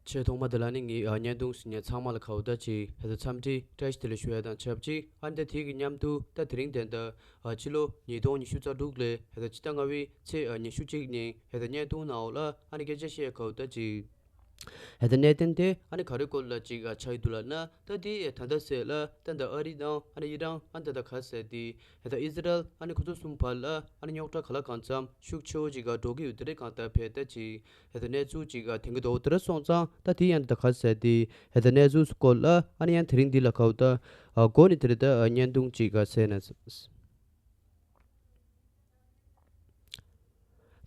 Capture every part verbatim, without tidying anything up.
ཆེས་ཐོག་མ་དེ་ལ་ནི་ངས་ཨ་བརྙན་ཐུང་གཟིགས་མཁན་ཚང་མ་ལ་ཁ་བོ་ད་ཅིག་ཧེ་ད་འཚམས་འདྲི་བཀྲ་ཤིས་བདེ་ལེགས་ཞུ་ཡ་དང་ཆབས་ཅིག་ཨ་ནི་ད་དེ་གི་མཉམ་དུ་ད་དེ་རིང་དེ་འདྲ་ཨ་ཕྱི་ལོ་ཉིས་སྟོང་ཉི་ཤུ་རྩ་དྲུག་ལོའི་ཧེ་ད་སྤྱི་ཟླ་ལྔ་པའི་ཚེས་ཨ་ཉི་ཤུ་གཅིག་ཉིན་ཧེ་ད་བརྙན་ཐུང་ནང་འོག་ལ་ཨ་ནི་སྐད་ཆ་བཤད་ཁ་བོ་ད་ཅིག་ཧེ་ད་གནད་དོན་དེ་ཨ་ནི་ག་རེ་སྐོར་ལ་ཅིག་ཨ་ཆགས་ཡོད་འདུག་ལབ་ན། ད་དེ་ད་ལྟ་ཟེར་ལ་ད་ད་ཨ་རི་དང་ཨ་ནི་ཨི་རན་ཨ་ནི་ད་ད་ག་ཟེར་དེ་ཧེ་ད་ཨི་ཟི་རལ་ཨ་ནི་ཁོ་ཚོ་གསུམ་བར་ལ་ཨ་ནི་རྙོག་དྲ་ག་ལ་གང་འཚམ་ཤུགས་ཆེ་བོ་ཅིག་ག་འགྲོ་གི་ཡོད་དེ་རེད། གང་ལྟར་བས་ད་ཅིག་ཧེ་ད་གནས་ཚུལ་ཅིག་ག་ཐོན་གི་འདུག་དེ་འདྲ་སོང་ཙང་ད་དེ་ཡང་ད་ག་ཟེར་དེ་ཧེ་ད་གནས་ཚུལ་སྐོར་ལ་ཨ་ནི་ཡང་དེ་རིང་འདི་ལ་ག་བོ་ད་ཨ་འགོ་ནས་དེ་རེད་ད་ཨ་བརྙན་ཐུང་ཅིག་ག་ཟེར་ན།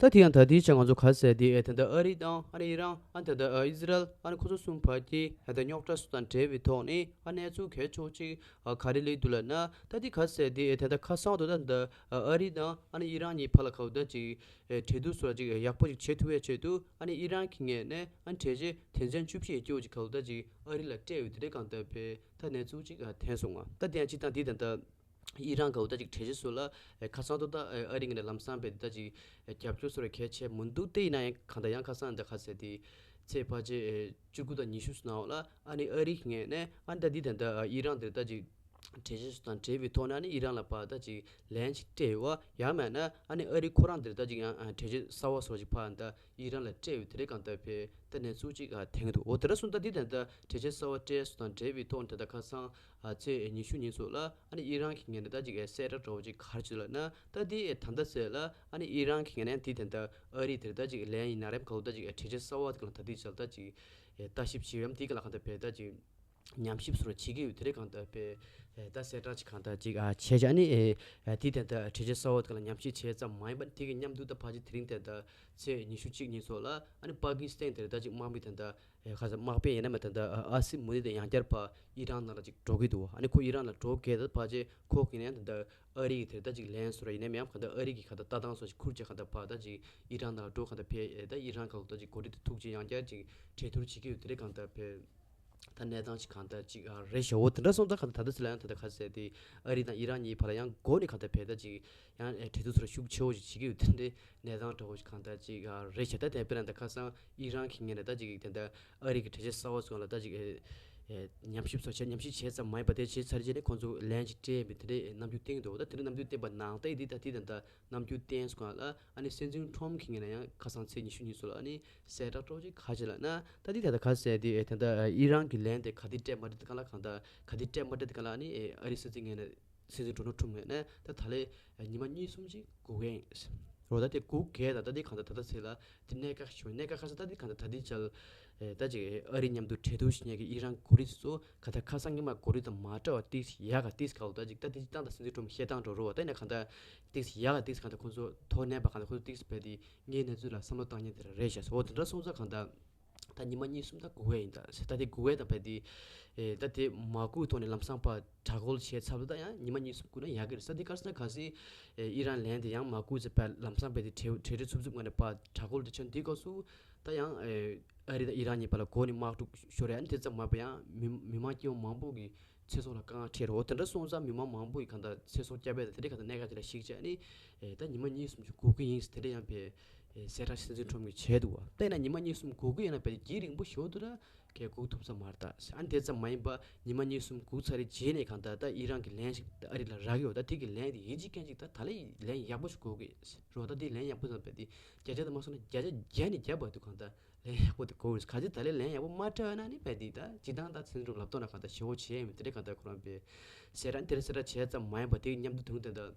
ད་དེ་ཡང་ད་དེའི་ཆ་ང་ཚོ་ག་ཟེར་དེ་ཨེ་ད་ལྟ་ཨ་རི་དང་ཨ་ནི་ཨི་རན་ཨ་ད་ལྟ་ཨ་ཨི་ཟི་རལ་ཨ་ནི་ཁོ་ཚོ་གསུམ་བར་གྱི་ཨེ་ད་རྙོག་དྲ་སོགས་དང་འབྲེལ་བའི་ཐོག་ནས་ཨ་གནས་ཚུལ་གལ་ཆེ་བོ་ཅིག་ཨ་ག་རེ་སླེབས་འདུག་ལབ་ན། ད་དེ་ག་ཟེར་དེ་ཨེ་ད་ལྟ་ཁ་སང་དུ་ད་ལྟ་ཨ་ཨ་རི་དང་ཨ་ནི་ཨི་རན་གཉིས་བར་ལ་ག་བོ་ད་ཅིག་ཨེ་འབྲེལ་གཏུག་སོགས་ཅིག་ཡག་པོ་ཅིག་བྱེད་ཐུབ་པའི་ཆེད་དུ་ཨ་ནི་ཨི་རན་གྱི་ངོས་ནས་ཨ་ནི་གྲོས་ཆོད་དོན་ཚན་བཅུ་བཞི་ཡི་སྐྱོ་བོ་ཅིག་ག་བོ་ད་ཅིག་ཨ་རི་ལ་སྤྲད་ཡོད་དེ་རེད། གང་ལྟར་བས་ད་གནས་ཚུལ་ཅིག་ཨ་ཐོན་སོང་ང་། ད་དེ་ཡང་སྤྱི་བཏང་དེ་ད་ལྟ། ཨི་རན་ག་བོ་ད་ཅིག་གྲོས་ཆོད་སོགས་ལ་ཨེ་ཁ་སང་དུ་ད་ཨེ་ཨ་རི་ངོས་ནས་ལམ་སང་བས་ད་ཅིག་ཨེ་རྒྱབ་སྐྱོར་སོགས་ལ་གལ་ཆེ་མི་འདུག་དེ་ཡིན་ན་ཡང་གང་ལྟར་ཡང་ཁ་སང་ད་ག་ཟེར་དེ་ཚེས་ཕལ་ཆེར་ཨེ་བཅུ་དགུ་དང་ཉི་ཤུ་ནང་ལ་ཨ་ནི་ཨ་རི་ངོས་ནས་ཨ་ནི་ད་འདི་ད་ད་ཨེ་ཨི་རན་དེར་ད་ཅིག་གྲོས་ཆོད་སོགས་དང་འབྲེལ་བའི་ཐོག་ནས་ཨ་ནི་ཨི་རན་ལ་ཕར་ད་ཅིག་ལན་ཅིག་སྤྲད་ཡོད་པ། ཡང་མིན་ན་ཨ་ནི་ཨ་རི་ཁོ་རང་དེར་ད་ཅིག་ཡང་ཨ་གྲོས་ཆོད་གསར་པ་སོགས་ཅིག་ཕར་ད་ཨི་རན་ལ་སྤྲད་ཡོད་དེ་རེད། གང་ལྟར་བས་ད་གནས་ཚུལ་ཅིག་ཨ་ཐོན་གྱི་འདུག་འོ་དེ་འདྲ་སོང་ཙང་འདི་ད་ལྟ་གྲོས་ཆོད་གསར་པ་སྤྲད་སོགས་དང་འབྲེལ་བའི་ཐོག་ནས་ད་ལྟ་ཁ་སང་ཨ་ཚེས་ཉི་ཤུ་ཉིན་སོགས་ལ་ཨ་ནི་ཨི་རན་གྱི་ངོས་ནས་ད་ཅིག་ཨ་གསལ་བསྒྲགས་འདྲ་བོ་ཅིག་ག་རེ་བྱས་ལབ་ན། ད་འདི་ཨེ་ད་ལྟ་ཟེར་ལ་ཨ་ནི་ཨི་རན་གྱི་ངོས་ནས་འདི་ད་ལྟ་ཨ་རི་དེར་ད་ཅིག་ལན་ཡིན་ན་རེམ་ག་བོ་ད་ཅིག་ཨ་གྲོས་ཆོད་གསར་པ་དེ་ག་ལ་ད་འདི་བྱས་ད་ཅིག་ཨེ་ལྟ་ཞིབ་བྱེད་ཡོད་འདི་ག་ལ་གང་ལྟར་བས་ད་ཅིག་ཉམས་ཞིབ་སོགས་བྱེད་ཀྱི་ཡོད་དེ་རེད། གང་ལྟར་བས་ཨེ་ད་གསལ་བསྒྲགས་ཅིག་གང་ལྟར་ཅིག་ཨ་བྱས་ཀྱང་ཨ་ནི་ཨེ་ཨེ་དེ་ད་ལྟ་གྲོས་ཆོད་གསར་པ་དེ་ག་ལ་ཉམས་ཞིབ་བྱས་ཙམ་མ་ཡིན་པ་དེ་གི་མཉམ་དུ་ད་ཕལ་ཆེར་དེ་རིང་དེ་ད་ཚེས་ཉི་ཤུ་གཅིག་ཉིན་སོགས་ལ་ཨ་ནི་པ་ཀི་སི་ཐན་དེར་ད་ཅིག་དམག་མི་དེ་ད་ཨེ་ག་ས་དམག་དཔོན་ཡིན་ན་མ་ད་ད་ཨ་སི་མུ་ནི་དེ་ཡང་བསྐྱར་ཕར་ཨི་རན་ནང་ལ་ཅིག་འགྲོ་གི་འདུག་ཨ་ནི་ཁོ་ཨི་རན་ལ་འགྲོ་གལ་ད་ཕལ་ཆེར་ཁོ་གི་ནས་ད་ད་ཨ་རི་གི་དེར་ད་ཅིག་ལན་སོགས་ར་ཡིན་ན་མིན་ཡང་གང་ལྟར་ཨ་རི་གི་ག་ད་ལྟ་སྟངས་སོགས་ཅིག་ཁུར་བྱས་གང་ལྟར་ཕར་ད་ཅིག་ཨི་རན་ནང་ལ་འགྲོ་གང་ལྟར་བས་ཨེ་ད་ཨི་རན་ག་ད་ཅིག་འགོ་ཁྲིད་དེ་ཐུག་ཅིག་ཡང་བསྐྱར་ཅིག་གྲོས་བསྡུར་བྱེད་ཀྱི་ཡོད་དེ་རེད། གང་ལྟར་བས། ད་གནས་སྟངས་ཅིག་གང་ལྟར་ཅིག་ཨ་རེད་ཤག་འོ་དེ་འདྲ་སོང་ཙང་གང་ལྟར་ད་ལྟ་ཟེར་ལ་ཡང་ད་ལྟ་ག་ཟེར་དེ་ཨ་རི་དང་ཨི་རན་གཉིས་བར་ལ་ཡང་འགོ་ནས་གང་ལྟར་བས་ད་ཅིག་ཡང་ཨེ་གྲོས་བསྡུར་ཚོ་ལ་ཤུགས་ཆེ་བོ་ཞིག་བྱེད་ཀྱི་ཡོད་དེ་འདྲའི་གནས་སྟངས་འདྲ་བོ་ཞིག་གང་ལྟར་ཅིག་ཨ་རེད་ཤག་ད་དེ་དཔེར་ན་ད་ཁ་སང་ཨི་རན་གྱི་ངོས་ནས་ད་ཅིག་དེ་འདྲ་ཨ་རི་གི་གྲོས་ཆོད་གསར་པ་ཚོ་ལ་ད་ཅིག་ཨེ་ཨེ་ཉམས་ཞིབ་ཚོ་བྱས་ཉམས་ཞིབ་བྱས་ཙམ་མ་ཡིན་པ་དེ་བྱས་ཚར་རྗེས་ནས་ཁོང་ཚོ་ལན་ཅིག་སྤྲད་ཡིན་པའི་དེ་འདྲའི་རྣམ་འགྱུར་བསྟན་གྱི་འདུག་ད་དེ་འདྲའི་རྣམ་འགྱུར་བསྟན་པ་ནང་ལྟ་ཡི་དེ་ད་དེ་ད་ད་རྣམ་འགྱུར་བསྟན་སོང་ག་ལ་ཨ་ནི་སྲིད་འཛིན་ཁྲོམ་གྱི་ངོས་ནས་ཡང་ཁ་སང་ཚེས་ཉི་ཤུ་ཉིན་སོགས་ལ་ཨ་ནི་གསལ་བསྒྲགས་སྤྲོ་ཆེ་ཁ་ཆེ་ལ་ན་ད་འདི་ད་ལྟ་ག་ཟེར་དེ་ཨེ་ད་ལྟ་ཨི་རན་གྱི་ལན་དེ་ག་དེ་སྤྲད་མ་སྤྲད་དེ་ག་ལ་གང་ལྟར་ག་དེ་སྤྲད་མ་སྤྲད་དེ་ག་ལ་ཨ་ནི་ཨེ་ཨ་རི་སྲིད་འཛིན་ངོས་ནས་སྲིད་འཛིན་ཌོ་ནལ་ཁྲོམ་ངོས་ནས་ད་ད་ལས་ཉི་མ་གཉིས་གསུམ་ཅིག་སྒུག་གི་ཡིན་རོ། ད་དེ་སྒུག་གས་ད་ད་འདི་གང་ལྟར་ད་ལྟ་ཟེར་ལ་དེ་གནད་འགག་ཞིག་གནད་འགག་ཁ་ས་ད་འདི་གང་ལྟར་ད་འདི་ཅལ་ཨེ་ད་ཅིག་ཨ་རི་མཉམ་དུ་གྲོས་བསྡུར་ཞིག་གནང་གི་ཨི་རན་གོ་རིམ་ཚོ་ག་ད་ཁ་སང་ཉི་མ་གོ་རིམ་དང་མ་འདྲ་བ་ཏིག་ཡག་ག་ཏིག་ག་འོ་ད་ཅིག་ད་འདི་ཅིག་ཏང་ད་སྲིད་འཛིན་ཁྲོམ་བཤད་སྟངས་འགྲོ་རོ་བ་ད་ཡིན་ན་གང་ལྟར་ཏིག་ཡག་ག་ཏིག་གང་ལྟར་ཁོང་ཚོ་ཐོག་གནས་པ་གང་ལྟར་ཁོང་ཚོ་ཏིག་བས་དེ། ངའི་གནས་ཚུལ་ལ་བསམ་བློ་བཏང་མཁན་དེ་རང་རེད་ཤག་འོ་དེ་འདྲ་སོང་ཙང་གང་ལྟར་ད་ཉི་མ་གཉིས་གསུམ་ད་སྒུག་ཡ་ཡིན། ད་ད་དེ་སྒུག་ཡ་ད་བས་དེ་ཨེ་ད་དེ་མ་སྒུག་ཐོག་ནས་ལམ་སང་ཕར་དྲག་རྒོལ་བྱས་ཚར་ལ་ད་ཡང་ཉི་མ་གཉིས་གསུམ་སྒུག་ན་ཡག་གི་རེད་ས། དེ་ག་རེ་ཟེར་ན་གལ་སྲིད་ཨེ་ཨི་རན་ལན་དེ་ཡང་མ་སྒུག་ཚེ་ཕར་ལམ་སང་བས་དེ་གྲོས་གྲོས་གྲོས་ཚུབ་ཚུབ་ངང་ནས་ཕར་དྲག་རྒོལ་དེ་བྱུང་དེའི་སྐབས་སུ་ད་ཡང་ཨེ་ཨ་རི་དང་ཨི་རན་གཉིས་བར་ལ་འགོ་ནས་དམག་འཁྲུག་ཤོར་ཡ་ཨ་ནི་དེ་ཙམ་མ་ཡིན་པ་ཡང་མི་མི་མང་སྐྱེ་བོ་མང་པོ་གི་ཚེ་སྲོག་ལ་དཀའ་ངལ་འཕྲད་རོགས། དེ་འདྲ་སོང་ཙང་མི་མང་མང་པོ་ཡིས་གང་ལྟར་ཚེ་སྲོག་བསྐྱབ་པའི་དེ་འདྲའི་གང་ལྟར་གནད་འགག་ཅིག་ལ་གཞིགས་བྱས་ནས་ཨེ་ད་ཉི་མ་གཉིས་གསུམ་ཞིག་སྒུག་གི་ཡིན་དེ་འདྲ་ཡང་བས་ཨེ་གསལ་བསྒྲགས་སྲིད་འཛིན་ཁྲོམ་གྱིས་བྱས་འདུག་བ། དེས་ན་ཉི་མ་གཉིས་གསུམ་སྒུག་གི་ཡིན་ན་བས་དེ་རྒྱུན་རིང་པོ་ཞིག་འདུག་ན་གས་སྒུག་ཐུབ་ས་མ་རེད་ད། ཨ་ནི་དེ་ཙམ་མ་ཡིན་པ་ཉི་མ་གཉིས་གསུམ་སྒུག་ཚར་རེ་རྗེས་ནས་གང་ལྟར་ད་ཨི་རན་གྱི་ལན་ཞིག་ཨ་རི་ལ་རག་ཡོད། ད་དེ་གི་ལན་དེ་ཡིན་གཅིག་མིན་གཅིག་ད་ད་ལན་ཡག་པོ་ཞིག་དགོས་གི་རོགས། ད་དེ་ལན་ཡག་པོ་ཟེར་བས་དེ་བརྒྱ་ཆ་དེ་མ་སོང་ན་བརྒྱ་ཆ་བརྒྱ་ནས་བརྒྱ་བར་དུ་གང་ལྟར་ལན་ཡག་པོ་དེ་དགོས་རེད། ག་ཚོད་ད་ལན་ལན་ཡག་པོ་མ་སྤྲད་ན་ནི་བས་དེ་ད་སྤྱི་བཏང་ད་སྲིད་འཛིན་ཁྲོམ་ལབ་སྟངས་ན་གང་ལྟར་ཞེ་བོ་བྱས་མི་དེ་འདྲ་གང་ལྟར་ཁོ་རང་བས་གསལ་བསྒྲགས་དེ་འདྲ་གསལ་བསྒྲགས་བྱས་ཙམ་མ་ཡིན་པ་དེ་མཉམ་དུ་དུང་དེ་འདྲ་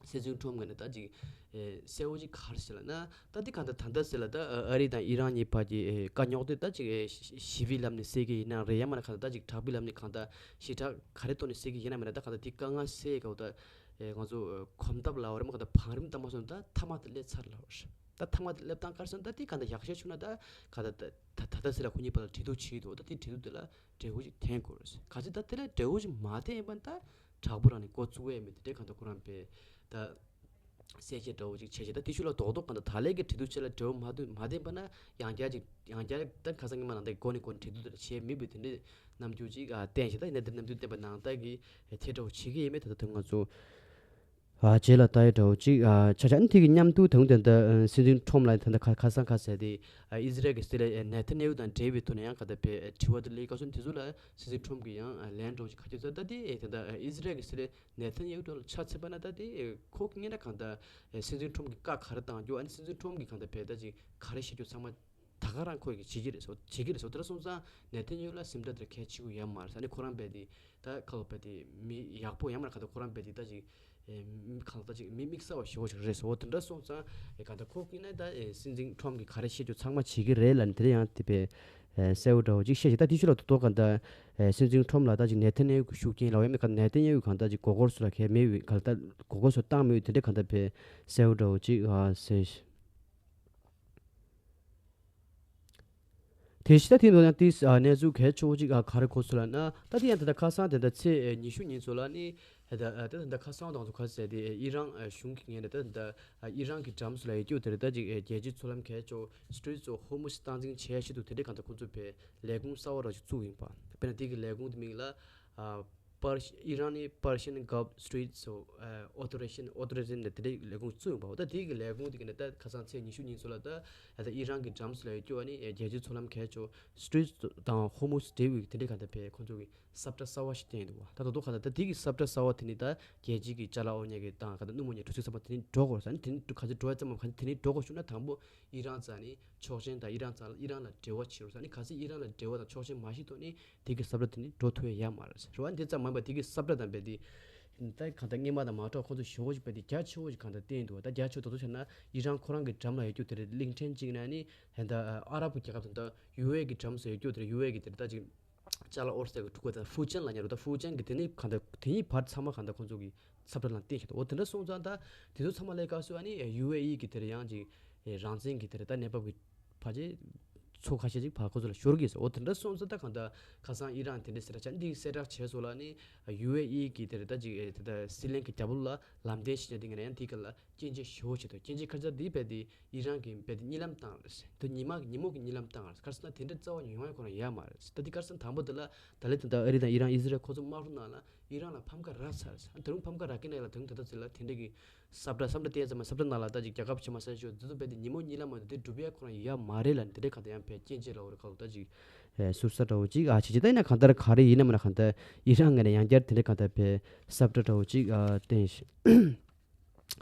སྲིད་འཛིན་ཁྲོམ་ངོས་ནས་ད་ཅིག་ཨེ་གསལ་བོ་ཅིག་ག་རེ་ཟེར་ལབ་ན་ད་དེ་གང་ལྟར་ད་ལྟ་ཟེར་ལ་ད་ཨ་རི་དང་ཨི་རན་གཉིས་བར་གྱི་ཨེ་དཀའ་རྙོག་དེ་ད་ཅིག་ཨེ་ཞི་ཞི་བའི་ལམ་ནས་སེལ་གྱི་ཡིན་ན་རེད། ཡང་མིན་ན་གང་ལྟར་ད་ཅིག་དྲག་པོའི་ལམ་ནས་གང་ལྟར་ཞི་དྲག་ག་རེ་ཐོག་ནས་སེལ་གྱི་ཡིན་ན་མིན་ན་ད་གང་ལྟར་དེ་དཀའ་ངལ་སེལ་ག་བོ་ད་ཨེ་ང་ཚོ་ཨེ་གོམ་སྟབས་ལ་བར་མ་གང་ལྟར་བང་རིམ་ལྟ་མ་སོང་ད་མཐའ་མ་དེ་སླེབས་ཚར་ལ་བར། ད་མཐའ་མ་དེ་སླེབས་སྟངས་ག་རེ་ཟེར་ན་ད་དེ་གང་ལྟར་ཡག་ཤོས་བྱུང་ན་ད་གང་ལྟར་ད་ད་ད་ལྟ་ཟེར་ལ་ཁོ་གཉིས་བར་ལ་གྲོས་བསྡུར་བྱས་འདུག་ད་དེ་གྲོས་བསྡུར་དེ་ལ་འབྲས་བུ་ཞིག་ཐོན་དགོས་རེད། ག་ཚོད་ད་དེ་ལ་འབྲས་བུ་ཞིག་མ་ཐོན་ཡིན་པ་ད་དྲག་པོ་རང་ནས་འགོ་བཙུགས་ཡས་མེད་དེ་འདྲའི་གང་ལྟར་ཁོ་རང་པས་ད་གསལ་བཤད་འདྲ་བོ་ཅིག་བྱས་བྱས་ད་དེ་ཤུལ་ལ་རྡོག་རྡོག་གང་ལྟར་ད་ལས་ཀྱི་གྲོས་བསྡུར་བྱས་ལ་འབྲས་བུ་མ་ཐོན་མ་ཐོན་པ་ན་ཡང་བསྐྱར་ཅིག་ཡང་བསྐྱར་ད་ཁ་སང་ཉི་མ་ནང་ལྟར་གོ་ནས་གོ་ནས་གྲོས་བསྡུར་དེ་བྱས་མེད་པའི་དེ་འདྲའི་རྣམ་འགྱུར་ཅིག་བསྟན་བྱས་ད་ཡིན་ན་དེ་རྣམ་འགྱུར་བསྟན་པ་ནང་ལྟར་གྱི་དེ་འདྲ་བོ་བྱེད་ཀྱི་ཡིན་མེད་ད་ད་དུང་ང་ཚོ། ཨ་རྗེས་ལ་ལྟ་ཡ་འདྲ་བོ་ཅིག་ཨ་ཆ་ཆ་ཨ་ནི་དེ་གི་མཉམ་དུ་དང་དེ་འདྲ་ཨ་སྲིད་འཛིན་ཁྲོམ་ལ་དེ་འདྲ་ཁ་ཁ་སང་ཁ་ཟེར་དེ་ཨ་ཨི་ཟི་རལ་གྱི་སྲིད་བློན་ཨ་ནེ་ཐན་ཡ་ཧུ་དང་འབྲེལ་བའི་ཐོག་ནས་ཡང་ག་ད་པའི་ཨ་དྲི་བ་དེ་ལས་སྐབས་སུ་དེ་ཚོ་ལ་སྲིད་འཛིན་ཁྲོམ་གྱིས་ཡང་ཨ་ལན་འདྲ་བོ་ཅིག་ག་ཅིག་ཟེར་ད་དེ་ཨེ་དེ་འདྲ་ཨ་ཨི་ཟི་རལ་གྱི་སྲིད་བློན་ནེ་ཐན་ཡ་ཧུ་ལ་ཆ་མཚོན་པ་ན་ད་དེ་ཨེ་ཁོ་གཉིས་ན་གང་ལྟར་ཨེ་སྲིད་འཛིན་ཁྲོམ་གྱིས་བཀའ་ག་རེ་བཏང་རྒྱུ་ཨ་ནི་སྲིད་འཛིན་ཁྲོམ་གྱིས་གང་ལྟར་བས་ད་ཅིག་ག་རེ་བཤད་རྒྱུ་ཚང་མ་ད་ག་རང་ཁོ་གིས་བྱེད་ཀྱི་རེད་ཟེར་བྱེད་ཀྱི་རེད་ཟེར་དེ་འདྲ་སོང་ཙང་ནེ་ཐན་ཡ་ཧུ་ལ་སེམས་ཁྲལ་དེ་གལ་ཆེ་གི་ཡོད་མ་རེད་ཟེར་ཨ་ནི་ཁོ་རང་བས་དེ་ད་ཁ་ལོ་བས་དེ་མི་ཡག་པོ་ཡང་མ་རེད་ག་ད་ཁོ་རང་བས་དེ་ད་ཅིག་ཨེ་མི་གང་ལྟར་ཅིག་མི་དམིགས་བསལ་བ་ཞེ་པོ་ཞིག་རེད་ཟེར་བ་དེ་འདྲ་སོང་ཙང་ཨེ་གང་ལྟར་ཁོ་གིས་ན་ད་ཨེ་སྲིད་འཛིན་ཁྲོམ་གྱིས་ག་རེ་བཤད་རྒྱུ་ཚང་མ་བྱེད་ཀྱི་རེད་ལབ་ནས་དེ་འདྲ་ཡང་དེ་བས་ཨེ་གསལ་བོ་འདྲ་བོ་ཅིག་བཤད་ཤིང་ད་དེ་ཕྱི་ལོགས་ཏུ་གཏོགས་གང་ལྟར་ཨེ་སྲིད་འཛིན་ཁྲོམ་ལ་ད་ཅིག་ནེ་ཐན་ཡ་ཧུ་གི་ཤུགས་རྐྱེན་ལབ་ཡ་མེད་ག་ནེ་ཐན་ཡ་ཧུ་གང་ལྟར་ཅིག་མགོ་སྐོར་སུ་ལ་གས་མེད་བས་གང་ལྟར་མགོ་སྐོར་སུ་བཏང་མེད་བས་དེ་འདྲ་གང་ལྟར་བས་གསལ་བོ་འདྲ་བོ་ཅིག་ཨ་ཟེར། དེ་ཕྱི་ད་དེ་ནང་ཡང་ཏིས་ཨ་གནས་ཚུལ་གལ་ཆེ་བོ་ཅིག་ཨ་ག་རེ་གོ་སོང་ལབ་ན་ད་དེ་ཡང་ད་ལྟ་ཁ་སང་དེ་ད་ཚེས་ཉི་ཤུ་ཉིན་ཚོ་ལ་ནི་ད་ད་ད་ཁ་སང་དང་ཚོ་ཁ་ཟེར་དེ་ཨི་རང་གཞུང་གི་ངོས་ནས་ད་ད་ཨི་རང་གི་འགྲམ་སུ་ལ་ཡོད་རྒྱུ་དེ་རེད་ད་ཅིག་རྒྱལ་སྤྱིའི་མཚོ་ལམ་གལ་ཆེ་བོ་Straits of Hormuz སྟངས་འཛིན་བྱས་ཤི་འདུག་དེ་འདྲའི་གང་ལྟར་ཁོང་ཚོ་བས་ལས་ཁུངས་གསར་བ་རང་ཞིག་བཙུགས་ཡིན་པ་དཔེར་ན་དེ་གི་ལས་ཁུངས་དེ་མིང་ལ་ཨ། པར་ཨི་རན་ནི་Persian Gulf Straits of Authorization Authorization ནས་དེ་འདྲའི་ལས་ཁུངས་བཙུགས་ཡོང་པ་འོ་ད་དེ་གི་ལས་ཁུངས་དེ་གི་ནས་ད་ཁ་སང་ཚེས་ཉི་ཤུ་ཉིན་ཚོ་ལ་ད་ད་ཨི་རན་གི་འགྲམ་སུ་ལ་ཡོད་རྒྱུ་བ་ནི་རྒྱལ་སྤྱིའི་མཚོ་ལམ་གལ་ཆེ་Straits དང་Hormuz འབྲེལ་བའི་དེ་འདྲའི་ག་ད་ཕེ་ཁོང་ཚོ་གི་ས་བཀྲ་གསར་བ་ཞིག་བསྟན་འདུག་བ། ད་ད་དུང་ག་ད་ད་དེ་གི་ས་བཀྲ་གསར་བ་དེ་ནི་ད་རྒྱལ་སྤྱི་གི་ཅ་ལག་དབོར་གཉེར་གི་དང་ག་ད་སྣུམ་དབོར་གཉེར་གྲུ་གཟིངས་ཚང་མ་དེ་ནི་འགྲོ་དགོས་ས་ནི་དེ་ནི་ག་ཚོད་འགྲོ་ཡ་ཚང་མ་ག་ཚོད་དེ་ནི་འགྲོ་དགོས་ཞུ་ན་དང་པོ་ཨི་རན་ཙ་ནི་ཆོག་མཆན་དང་ཨི་རན་ཙ་ཨི་རན་ལ་འབྲེལ་བ་བྱེད་རོགས་ས་ནི་ག་ཚོད་ཨི་རན་ལ་འབྲེལ་བ་དང་ཆོག་མཆན་མ་ཤེས་ཐོག་ནི་དེ་གི་ས་བཀྲ་དེ་ནི་འགྲོ་ཐུབ་ཡ་ཡ་མ་རེད་ཟེར་བ། འདི་ཙམ་མ་ཡིན་པ་དེ་གི་ས་བཀྲ་དང་རྦད་དེ་ད་གང་ལྟར་སྔོན་མ་དང་མ་འདྲ་བ་ཁོང་ཚོ་ཞེ་པོ་ཞིག་རྦད་དེ་རྒྱ་ཆེ་བོ་ཞིག་གང་ལྟར་བསྟན་འདུག་ད་རྒྱ་ཆེ་བོ་དེ་ཚོ་བྱས་ན་ཨི་རན་ཁོ་རང་གི་འགྲམ་ལ་ཡོད་རྒྱུ་དེ་རེད། གླིང་ཕྲན་གཅིག་ན་ནི་ད་ཨ་རབ་ཀྱི་རྒྱལ་ཁབ་དང་ད་ཡུ་ཨེ་གི་འགྲམ་སུ་ཡོད་རྒྱུ་དེ་རེད། ཡུ་ཨེ་གི་དེ་རེད་ད་ཅིག་ཅ་ལག་དབོར་སའི་གི་འཁྲུག་པ་དང་ཧྥུ་ཅན་ལབ་མཁན་རེད། ད་ཧྥུ་ཅན་གི་དེ་ནི་གང་ལྟར་དེ་གཉིས་བར་ཚང་མ་གང་ལྟར་ཁོང་ཚོ་གི་ས་བཀྲ་ནང་བསྟན་བཞག་འདུག་འོ་དེ་འདྲ་སོང་ཙང་ད་དེ་ཚོ་ཚང་མ་ལས་ཀ་སུ་ཨ་ནི་ཡུ་ཨེ་ཨི་གི་དེ་རེད་ཡང་ཅིག་རང་བཙན་གི་དེ་རེད་ད་གནས་བབ་གི་ཕལ་ཆེར་ཚོ་ཁ་ཤས་ཅིག་ཕར་ཁོ་ཚོ་ལ་ཤོར་གི་ཟེར། འོ་དེ་འདྲ་སོང་ཙང་ད་གང་ལྟར་ཁ་སང་ཨི་རན་དེ་འདྲ་ཟེར་ད་ཆ་འདི་གསལ་བསྒྲགས་བྱས་སོང་ལ་ནི་ཡུ་ཨེ་ཨི་གི་དེ་རེད་ད་ཅིག་དེ་ད་སྲིད་བློན་གི་རྒྱབ་ལོགས་ལ་ལམ་སྟོན་བྱེད་མཁན་དེ་ངས་ཡང་དེ་ག་ལ་སྐྱོན་བརྗོད་ཞེ་པོ་བྱེད་དོ། སྐྱོན་བརྗོད་ཁ་ཚ་དེ་རྦད་དེ་ཨི་རན་གི་རྦད་དེ་གཉིད་ལམ་བཏང་རེད། དེ་ཉི་མ་ཉིན་མོ་གི་གཉིད་ལམ་བཏང་རེད། ག་རེ་ཟེར་ན་དེ་འདྲ་རྩ་བ་ཉིད་ཡོང་ཡ་ཁོ་རང་ཡ་མ་རེད། ད་དེ་ག་རེ་ཟེར་ན་དང་པོ་དེ་ལ་ད་ལེ་དེ་ད་ཨ་རི་དང་ཨི་རན་ཨི་ཟི་རལ་ཁོ་ཚོ་དམག་འཁྲུག་ནང་ལ་ཨི་རན་ལ་ཕམ་ཁ་རག་ཚར་རེད། ད་རུང་ཕམ་ཁ་རག་གི་ནས་ལ་དེ་རིང་ད་ལྟ་ཚེ་ལ་དེ་འདྲ་གི་ས་བཀྲ་ས་བཀྲ་བསྟན་ཙམ་མ་ས་བཀྲ་ནང་ལ་ད་ཅིག་རྒྱལ་ཁབ་ཆེ་མ་ས་ཆེ་འདི་ཚོ་རྦད་དེ་ཉིན་མོ་གཉིད་ལམ་མ་འདི་འདྲ་སྒྲུབ་ཡ་ཁོ་རང་ཡ་མ་རེད་ལ་དེ་འདྲ་ག་ད་ཡང་བས་སྐྱོན་བརྗོད་ལ་འོ་རེད་ཁ་ལོ་ད་ཅིག་ཨེ་ཟུར་ས་འདྲ་བོ་ཅིག་ཨ་བྱེད་ཅིག་ད་ཡིན་ན་གང་ལྟར་ག་རེ་ཡིན་ན་མིན་ན་གང་ལྟར་ཨི་རན་ངོས་ནས་ཡང་བསྐྱར་དེ་འདྲ་གང་ལྟར་བས་ས་བཀྲ་འདྲ་བོ་ཅིག་ཨ་བསྟན་ཞིང་།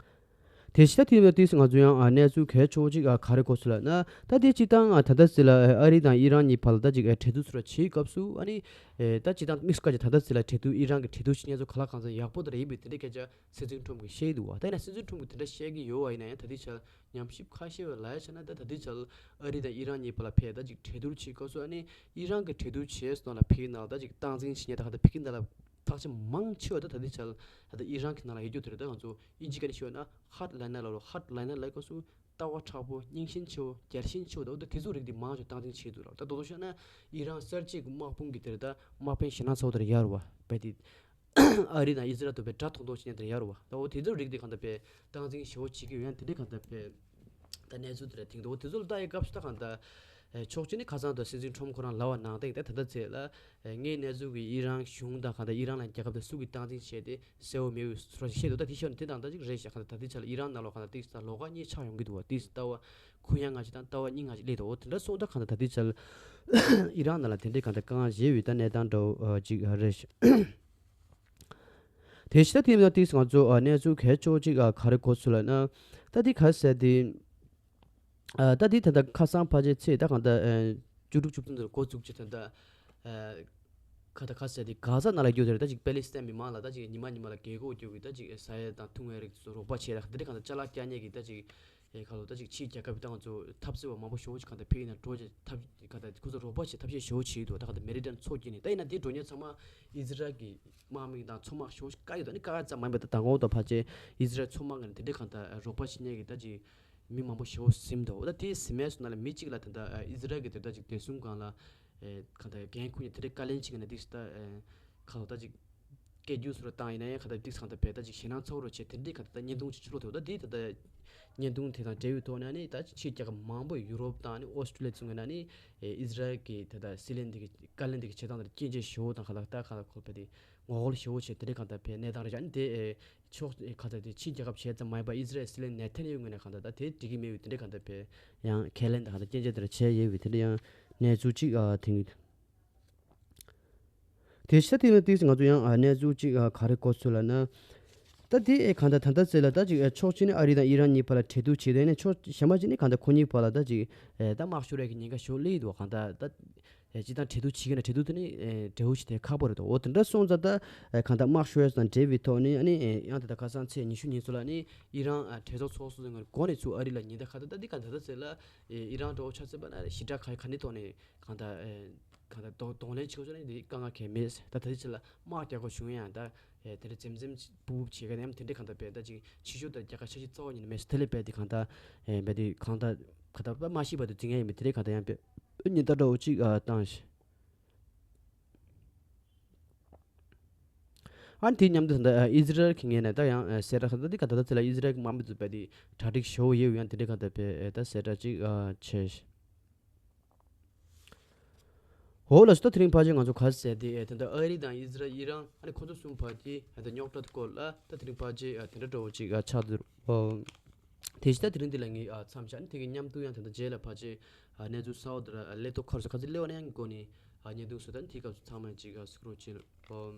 དེ་ཕྱི་ད་དེ་ཡིན་ན་དུས་སུ་ང་ཚོ་ཡང་ཨ་གནས་ཚུལ་གལ་ཆེ་བོ་ཅིག་ཨ་ག་རེ་གོ་སོང་ལབ་ན་ད་དེ་སྤྱིར་བཏང་ཨ་ད་ལྟ་ཟེར་ལ་ཨ་རི་དང་ཨི་རན་གཉིས་བར་ལ་ད་ཅིག་ཨ་གྲོས་བསྡུར་སོགས་བྱེད་སྐབས་སུ་ཨ་ནི་ཨེ་ད་སྤྱིར་བཏང་དམིགས་སུ་བཀར་ཅིག་ད་ལྟ་ཟེར་ལ་གྲོས་བསྡུར་ཨི་རན་གྱི་གྲོས་བསྡུར་བྱེད་མཁན་ཚོ་ག་ལ་གང་ཚ་ཡག་པོ་དེ་ར་ཡིན་པའི་དེ་འདྲའི་སྐད་ཆ་སྲིད་འཛིན་ཁྲོམ་གྱིས་བཤད་ཀྱི་འདུག་བ། ད་ཡིན་ན་སྲིད་འཛིན་ཁྲོམ་གྱིས་དེ་འདྲ་བཤད་ཀྱི་ཡོད་བ་ཡིན་ན་ཡང་ད་ལྟའི་ཆར་ཉམས་ཞིབ་ཁ་ཤས་བས་ལབ་ཡ་བྱས་ན་ད་ད་ལྟའི་ཆར་ཨ་རི་དང་ཨི་རན་གཉིས་བར་ལ་ཕེབས་ད་ཅིག་གྲོས་བསྡུར་བྱེད་སྐབས་སུ་ཨ་ནི་ཨི་རན་གྱི་གྲོས་བསྡུར་བྱས་སོང་ལ་ཕེབས་ནང་ད་ཅིག་སྟངས་འཛིན་བྱེད་མཁན་ད་ག་ད་ཕེབས་མཁན་ད་ལ་ཐག་ཆ་མང་ཆེ་བ་ད་ད་ལྟའི་ཆར་ད་ལྟ་ཨི་རན་གྱི་ནང་ལ་ཡོད་རྒྱུ་དེ་རེད། ད་ང་ཚོ་ཨིན་ཇི་སྐད་ནས་ཞུས་ན་ཧར་ཌི་ལའི་ནར་ལབ་རོ། ཧར་ཌི་ལའི་ནར་ལབ་སྐབས་སུ་ལྟ་བ་མཁྲེགས་པོ་རྙིང་ཞེན་ཆེ་བོ་རྒྱལ་ཞེན་ཆེ་བོ་ད་འོ་ད་དེ་ཚོ་རིགས་དེ་མང་ཆེ་བ་སྟངས་འཛིན་བྱེད་འདུག་ར། ད་དོ་དོ་ཤོད་ན་ཨི་རན་གསར་བརྗེ་གི་དམག་དཔུང་གི་དེ་རེད་ད་དམག་དཔོན་ཞེད་སྣང་ཚ་བོ་དེ་རེད་ཡ་ར་བ་བས་དེ། ཨ་རི་དང་ཨི་ཟི་རལ་དུ་བའི་དགྲ་མཐོང་མཐོང་བྱེད་མཁན་དེ་ཡོད་རེད་བ། ད་འོ་དེ་ཚོའི་རིགས་དེ་གང་ལྟར་བས་སྟངས་འཛིན་ཞེ་པོ་བྱེད་ཀྱི་ཡོད་ཡང་དེ་འདྲའི་གང་ལྟར་བས་ད་གནས་ཚུལ་དེ་ལ་དེང་དུ་འོ་དེ་ཚོ་ལ་ལྟ་ཡི་སྐབས་སུ་ད་གང་ལྟར་ཕྱོགས་གཅིག་ནས་ཁ་སང་དུ་སྲིད་འཛིན་ཁྲོམ་ཁོ་རང་ལབ་པ་ནང་བཞིན་ད་ད་ལྟ་ཚེ་ལ་ངའི་གནས་ཚུལ་གྱི་ཨི་རན་གཞུང་དང་གང་ལྟར་ཨི་རན་ལ་རྒྱལ་ཁབ་དང་སུ་གིས་སྟངས་འཛིན་བྱས་ཏེ་གསལ་བོ་མེད་པའི་སོ་བཤད་འདུག་ད་དེ་ཤོད་ནས་དེ་དང་ད་ཅིག་རེད་ཤག་གང་ལྟར་ད་ལྟའི་ཆ་ལ་ཨི་རན་ནང་ལོགས་གང་ལྟར་ཏིག་ད་ལོགས་ཀ་གཉིས་ཆགས་ཡོང་གི་འདུག་བ། ཏིག་ལྟ་བ་ཁུ་ཡང་ང་ཅིག་དང་ལྟ་བ་གཉིས་ང་ཅིག་སླེབས་འདུག་འོ་དེ་འདྲ་སོང་ད་གང་ལྟར་ད་ལྟའི་ཆ་ལ་ཨི་རན་ནང་ལ་དེ་འདྲའི་གང་ལྟར་དཀའ་ངལ་བཞེས་པའི་ད་གནས་སྟངས་འདྲ་བོ་ཅིག་རེད་ཤག་དེ་ཕྱི་ད་དེ་མིན་ན་ཏིས་ང་ཚོ་ཨ་གནས་ཚུལ་གལ་ཆེ་བོ་ཅིག་ཨ་ག་རེ་གོ་སོང་ལབ་ན། ད་དེ་ག་ཟེར་དེ། ཨ་ད་དེ་ད་ལྟ་ཁ་སང་ཕལ་ཆེར་ཚེས་ད་གང་ལྟར་ཨ་བཅུ་དྲུག་བཅུ་བདུན་དེར་འགོ་བཙུགས་ཀྱི་ད་ལྟ་ཨ་ག་ད་ག་ཟེར་དེ་གྷ་ཟ་ནང་ལ་རྒྱུ་དེར་ད་ཅིག་པེ་ལི་སི་ཐན་མི་མང་ལ་ད་ཅིག་ཉི་མ་ཉི་མ་ལ་རྒྱལ་སྒོ་རྒྱུ་གི་ད་ཅིག་ཟ་ཡ་དང་འཐུང་བའི་རིགས་ཚོ་རོགས་པ་བྱས་ལ་དེ་འདྲ་གང་ལྟར་ཅ་ལག་བསྐྱལ་མཁན་གྱི་ད་ཅིག་ཨེ་ཁ་ལོ་ད་ཅིག་ཕྱིའི་རྒྱལ་ཁབ་ཏང་ཚོ་འཐབ་རྩོད་པ་མང་པོ་ཞེ་པོ་ཅིག་གང་ལྟར་ཕེབས་ཡིན་ན་འགྲོ་ཅིག་ཐབས་གང་ལྟར་ཁོ་ཚོ་རོགས་པ་བྱེད་ཐབས་ཤེས་ཞེ་པོ་བྱེད་ཡི་འདུག་ད་གང་ལྟར་མེ་རི་ཏན་མཚོ་བརྒྱུད་ནས་ད་ཡིན་ན་དེ་འགྲོ་མཁན་ཚང་མ་ཨི་ཟི་རལ་གྱི་དམག་མི་དང་མཚོ་དམག་ཞེ་པོ་ཅིག་བཀག་ཡོད་དོ་ནི་བཀག་ཡ་ཙམ་མ་ཡིན་པ་ད་མདང་དགོང་དང་ཕལ་ཆེར་ཨི་ཟི་རལ་མཚོ་དམག་གི་ནས་དེ་འདྲའི་གང་ལྟར་རོགས་པ་བྱེད་མཁན་གྱི་ད་ཅིག་མི་མང་པོ་ཞེ་པོ་ཟིན་འདུག་ད་དེ་ཟིན་མའི་སུ་ན་ལ་མི་གཅིག་ལ་ད་ལྟ་ཨི་ཟི་རལ་གྱི་དེ་ད་ཅིག་བདེ་སྲུང་སྒང་ལ་གང་ལྟར་འགན་ཁུར་ནས་དེ་འདྲའི་བཀའ་ལན་བྱེད་མཁན་ནས་དེ་ད་ཁ་ལོ་ད་ཅིག་སྐད་སྒྱུར་སོགས་བཏང་ཡིན་ན་ཡང་ག་ད་ཏིག་སང་ད་བས་ད་ཅིག་ཞེད་སྣང་ཚ་བོ་རུ་བྱས་དེ་འདྲའི་ག་ད་ད་བརྙན་ཐུང་ཅིག་ཕྱི་ལོགས་ཐེབས་ད་དེ་ད་ད་ བརྙན་ཐུང་དེ་དང་འབྲེལ་བའི་ཐོག་ནས་ནི་ད་ཕྱིའི་རྒྱལ་ཁབ་མང་པོ་ཡུ་རོབ་དང་ནི་ཨོ་སི་ཀྲུ་ལི་ཡ་ཚོ་ངོས་ནས་ནི་ཨི་ཟི་རལ་གྱི་ད་ལྟ་སྲིད་བློན་འདི་གི་བཀའ་ལན་འདི་གི་བྱེད་སྟངས་དེར་སྐྱོན་བརྗོད་ཞུ་བ་དང་ཁ་ལག་ད་ཁ་ལག་ཁོ་པ་དེ་ངོ་རྒོལ་ཞུ་བ་བྱས་དེ་འདྲའི་གང་ལྟར་བས་གནས་སྟངས་རེད་ཅག་ནི་དེ་ཕྱོགས་གང་ལྟར་དེ་ཕྱིའི་རྒྱལ་ཁབ་བྱས་ཙམ་མ་ཡིན་པར་ཨི་ཟི་རལ་སྲིད་བློན་ནེ་ཐན་ཡ་ཧུ་ངོས་ནས་གང་ལྟར་ད་དེ་འགྲིག་གི་མེད་པའི་དེ་འདྲའི་གང་ལྟར་བས་ཡང་ཁས་ལེན་དང་གང་ལྟར་སྐྱོན་བརྗོད་དེ་འདྲ་བྱས་ཡོད་པའི་དེ་འདྲ་ཡང་གནས་ཚུལ་ཅིག་ཨ་དེང་དེ་ཤ་དེ་ནི་ཏིས་ང་ཚོ་ཡང་ཨ་གནས་ཚུལ་ཅིག་ཨ་ག་རེ་གོ་ཚུལ་ལ་ན། ད་དེ་ཨེ་གང་ལྟར་ད་ལྟ་ཚེ་ལ་ད་ཅིག་ཨེ་ཕྱོགས་གཅིག་ནས་ཨ་རི་དང་ཨི་རན་གཉིས་བར་ལ་འབྲེལ་གཏུག་བྱེད་དོན་ནི་ཕྱོགས་གཞན་པ་ཅིག་ནི་གང་ལྟར་ཁོ་གཉིས་བར་ལ་ད་ཅིག་ཨེ་ད་དམག་ཤོར་ཡས་ཀྱི་ཉེན་ཁ་ཤོར་སླེབས་འདུག་གང་ལྟར་ད་ཨེ་སྤྱིར་བཏང་འབྲེལ་གཏུག་བྱེད་ཀྱི་ན་འབྲེལ་གཏུག་དེ་ནི་ཨེ་འབྲེལ་བ་ཞིག་དེ་ཁག་པོ་རེད་འདུག་འོ་དེ་འདྲ་སོང་ཙང་ད་ཨེ་གང་ལྟར་དམག་ཤོར་ཡས་དང་འབྲེལ་བའི་ཐོག་ནས་ཨ་ནི་ཨེ་ཡང་དེ་ད་ཁ་སང་ཚེས་ཉི་ཤུ་ཉིན་ཚོ་ལ་ནི་ཨི་རན་ཨ་གྲོས་ཚོགས་ཚོགས་གཙོ་ཚོའི་ངོས་ནས་ཚུར་ཨ་རི་ལ་ཉིན་ད་ཁ་ད་ད་འདི་གང་ལྟར་ད་ཚེ་ལ་ཨེ་ཨི་རན་འགྲོ་ཆ་ཚོད་པ་ན་ཞི་དྲག་ག་ག་ནི་ཐོག་ནས་གང་ལྟར་ཨེ། གང་ལྟར་གདོང་གདོང་ལེན་བྱེད་དགོས་ན་འདི་དཀའ་ངལ་གང་ཡང་མེད། ད་ད་ལྟའི་ཆ་ལ་དམག་རྒྱག་དགོས་བྱུང་ཡང་ད་ཨེ་དེ་འདྲ་འཛེམ་འཛེམ་སྤུབ་སྤུབ་བྱེད་མཁན་ཡང་དེ་འདྲ་གང་ལྟར་བས་ད་ཅིག་ཕྱི་ཕྱོགས་དང་རྒྱལ་ཁ་ཆ་ཤས་རྩ་བ་ཉིད་ནས་མེད་ཟེར། དེ་ལས་བས་དེ་གང་ལྟར་ཨེ་བས་དེ་གང་ལྟར་གང་ལྟར་མ་ཤེས་པ་དེ་འཛིན་ཡ་ཡིན་པས་དེ་འདྲ་གང་ལྟར་ཡང་བས་ཉིན་ལྟར་འདྲ་བོ་ཅིག་ཨ་བཏང་ཞིང་། ཨ་ནི་དེ་མཉམ་དུ་ད་ལྟ་ཨི་ཟི་རལ་གྱི་ངོས་ནས་ད་ཡང་ཨེ་གསལ་བསྒྲགས་ད་འདི་གང་ལྟར་ད་ཚེ་ལ་ཨི་ཟི་རལ་གྱི་དམག་མི་ཚོ་བས་དེ་གྲ་སྒྲིག་ཞུ་ཡོད་ཡང་དེ་འདྲ་གང་ལྟར་བས་ཨེ་ད་གསལ་བསྒྲགས་ཅིག་ཨ་བྱས་ཤིང་། འོ་ལགས་སོ། ད་དེ་རིང་ཕལ་ཆེར་ང་ཚོ་ག་རེ་ཟེར་དེ་ཨེ་ད་ལྟ་ཨ་རི་དང་ཨི་ཟི་རལ་ཨི་རན་ཨ་ནི་ཁོ་ཚོ་གསུམ་བར་གྱི་ཨེ་ད་རྙོག་དྲ་སྐོར་ལ་ད་དེ་རིང་ཕལ་ཆེར་ཨེ་དེ་འདྲ་འདྲ་བོ་ཅིག་ཨ་ཆགས་འདུག་ཨོ། དེ་བཞིན་ད་དེ་རིང་འདི་ལ་ངས་ཨ་མཚམས་བཞག་ནས་དེ་གི་མཉམ་དུ་ཡང་ད་ལྟ་རྗེས་ལ་ཕལ་ཆེར་ཨ་གནས་ཚུལ་གསར་བ་དེ་ལ་ཨ་ཀླད་ཐོག་ཁར་སོ་ག་ཚོད་སླེབས་པ་ན་ཡང་གི་སྒོ་ནས་ཨ་བརྙན་ཐུང་བཟོ་ད་ནི་དེའི་སྐབས་སུ་ཚང་མ་ཅིག་ཨ་གཟིགས་རོགས་བྱེད། ཨོ།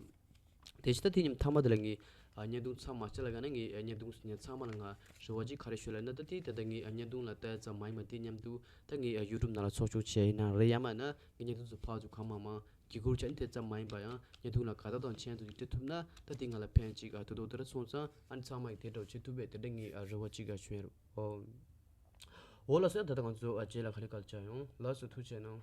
དེ་བཞིན་ད་དེ་མཉམ་མཐའ་མ་དེ་ལ་ངས་ཨ་བརྙན་ཐུང་མཚམས་མ་བཅད་ལ་ག་ན་ངས་ཨ་བརྙན་ཐུང་ཟིན་མཁན་ཚང་མ་ལ་ང་རེ་བ་ཅིག་ག་རེ་ཞུ་ལབ་ན། ད་དེ་ད་ལྟ་ངས་ཨ་བརྙན་ཐུང་ལ་ལྟ་ཙམ་མ་ཡིན་པ་དེ་མཉམ་དུ་ད་ངས་ཨ་ཡུ་ཊུབ་ནང་ལ་ཚོགས་ཆུང་བྱས་ཡིན་ན་རེད་ཡང་མིན་ན་ངས་བརྙན་ཐུང་ཚོ་ཕར་ཚུར་གང་མང་མང་བརྒྱུད་སྐུར་བྱས་ནས་དེ་ཙམ་མ་ཡིན་པ་ཡང་བརྙན་ཐུང་ལ་དགའ་རྟགས་དང་མཆན་ཚོ་ཡིག་སྤྲད་ཐུབ་ན་ད་དེ་ང་ལ་ཕན་ཅིག་ཨ་ཐུག་ཐུག་དེ་འདྲ་སོང་ཙང་ཨ་ནི་ཚང་མ་གིས་དེ་འདྲ་བྱེད་ཐུབ་པས་དེ་འདྲ་ངས་ཨ་རེ་བ་ཅིག་ཨ་ཞུ་ཡ་རེད། ཨོ། འོ་ལགས་སོ། ད་ལྟ་ང་ཚོ་ཨ་རྗེས་ལ་ག་རེ་བཀའ་བཅག་ཡོང་། ལགས་སོ། ཐུགས་རྗེ་གནང་།